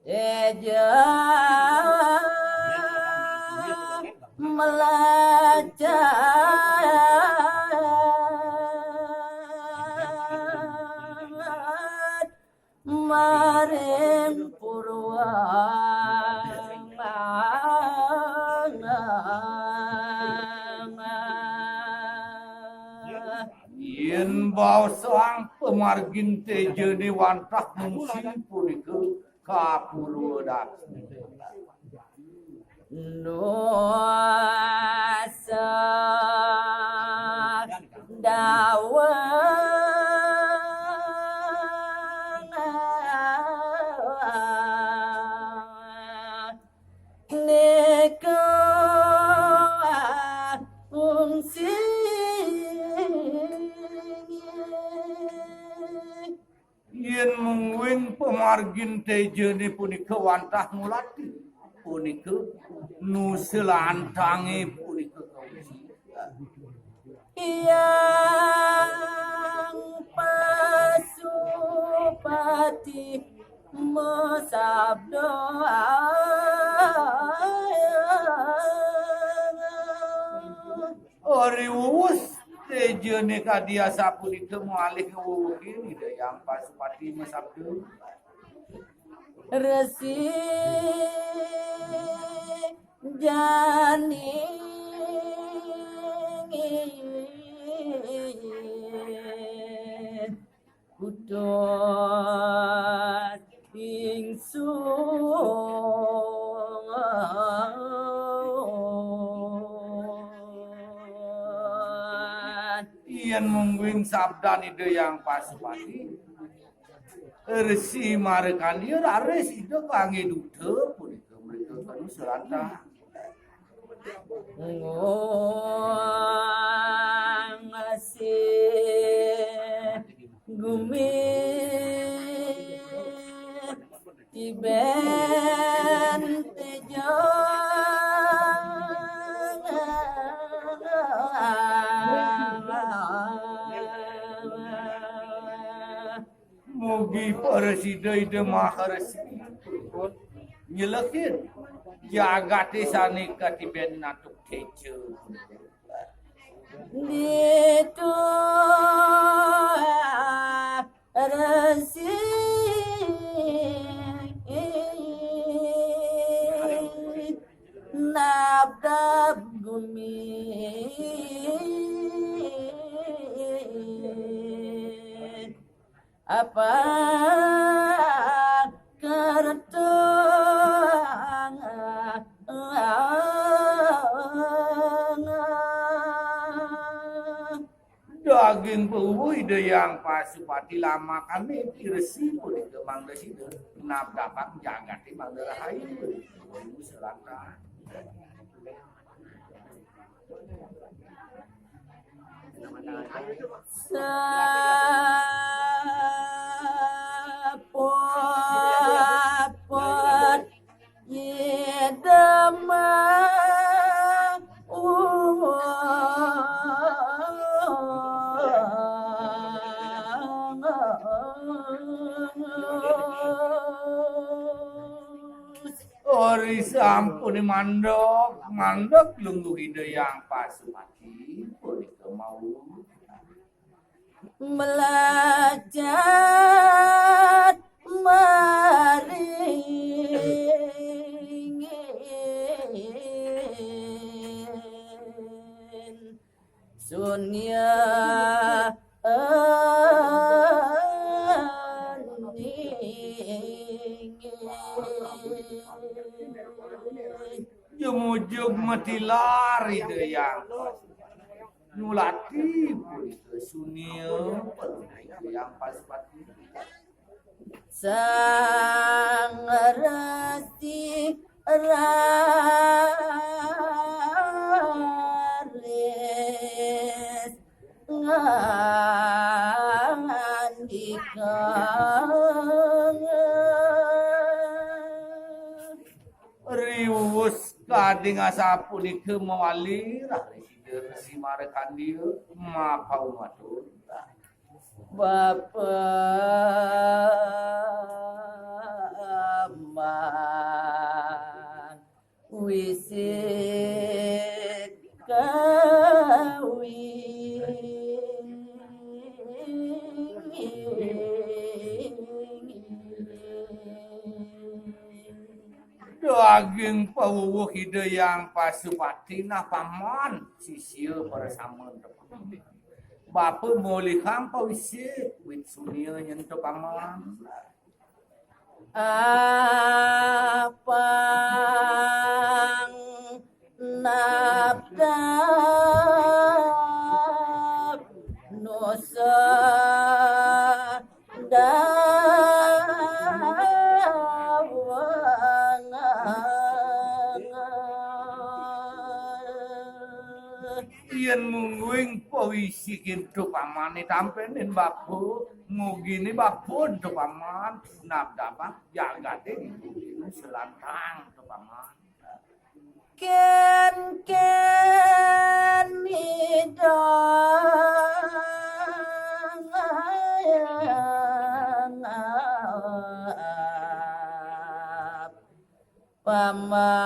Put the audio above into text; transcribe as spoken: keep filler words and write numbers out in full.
Teja melacat maring purwa. Yén baosang pamargin téjané wantah ngungsi punika ka Purwa Daksina. Nusa dawang nika fungsi. Yén mungguing pamargin téjané punika wantah ngulati, punika nusa lantangé punika kausi. Hyang Pasupati masabda. Riwus téjané kadi asapunika malih ngwewehin Ida Hyang Pasupati masabda. Resi jani kutus ingsun. Yén mungguing sabdan Ida Hyang Pasupati, Resi Markandia raris Ida kanggé duta punika mrika kanu selantang. Ngungsi gumi tiben teja. Mugi prasida Ida Maharesi nyelekin jagaté sané katiben antuk teja. Ditu Resi nabdab gumi. Apa kertang daging puwuh Ida Hyang Pasupati lamakané Resi punika mangda sida nabdabang jagaté mangda rahayu. Selatan. Sapaput idama Ori sampune mandheg, mandheg lungguh Ida Hyang Pasupati punika mawon. Melajat maring Sunya jemujug matilar Ida Hyang Pasupati. Nyulati punika sunia Ida Hyang Pasupati. Sang Resi raris ngandika. Riwus kading asapunika mawali raris Ida Resi Markandeya mapaung matur. Bapa Paman wisit kawin. Daging pawuwuh Ida Hyang Pasupati nah Paman, sisia para saman. Bapa molihang pawisit, wit sunia nyen to Paman. Apang naptap nusa dawang. Yen mungguing pawisi kintu Pamane tampenin bapa, mugine bapa ento Paman, nabdabang jagate dipungkiri selantang to Paman. Ken ken midang Paman.